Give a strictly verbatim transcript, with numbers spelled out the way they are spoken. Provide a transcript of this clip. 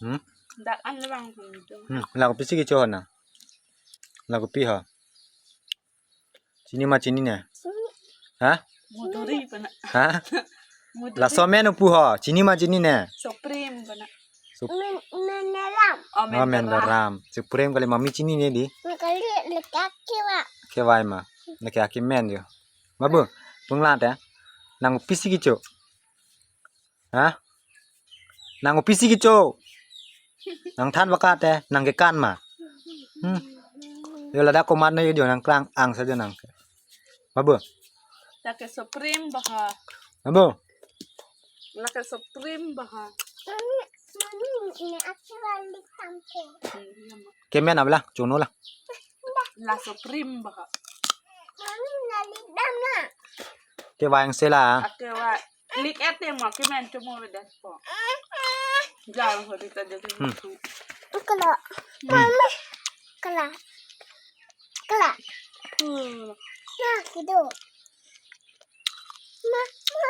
Hmm? Dak an labang kung do. Hmm, la kopisi kecho ho nang? La kopi ho? Chini ma chinine? Ha? Muduri pana. Ha? Muduri. Laso amen pu ho, chini ma chinine? Supreme pana. Sup- Men, men ram. Oh, oh, men men ram. Ram. Supreme kali, mami chinine dei. Kali lekak kewa. Kewai ma. Lake aki men jo. Babu, pungla te. Nang kopisi kecho? Ha? Nang kopisi kecho? Nang than baka te, nang kekan ma. Hmm. Jo ladak komat ne jo nang klang angsa jo nang. Babu. Lake Supreme baha. Babu. Lake Supreme baha. Mami, mami, ini aku balik kampung. Hmm, iya, Ma. Kemen abla, chono la. La Supreme baha. Mami, nali dam na. Kewai angse la. Ake wa. Lik ete ma kemen chomo vedas po. Jal ho di ta jadi. Hmm. Kala. Hmm. Mami. Kala. Kala. Hmm. Ya, gitu. Ma, ma.